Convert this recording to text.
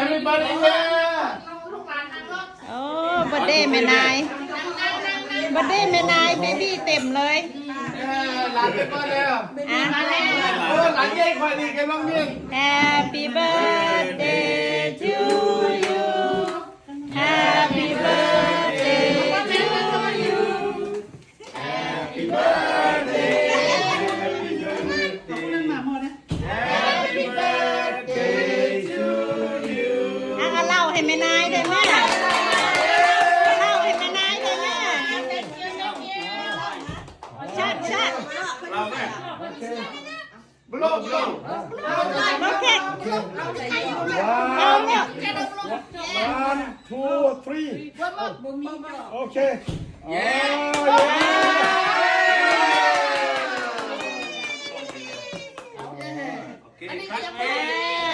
Everybody here. ໂອ້ ເບີດເດແມ່ນາຍ ເບີດເດແມ່ນາຍ ເບບີເຕັມເລີຍ. ເອີ ຫຼານເປັນກ່ອນແລ້ວ ອ່ະ ໂອ້ ຫຼານໃຫຍ່ຂ້ອຍນີ້ກຳລັງມີ. Happy birthday to you. Happy birthday to you. Happy birthday. Happy birthday to you. ເອົາເຫຼົ້າໃຫ້ແມ່ນາຍເດີແມ່ ເຫຼົ້າໃຫ້ແມ່ນາຍເດີແມ່. ເຫຼົ້າແມ່ Blow, blow. ໂອເຄ One, one, two, three. ໂອເຄ ເຢ້ ໂອເຄ ຄັດແຮງ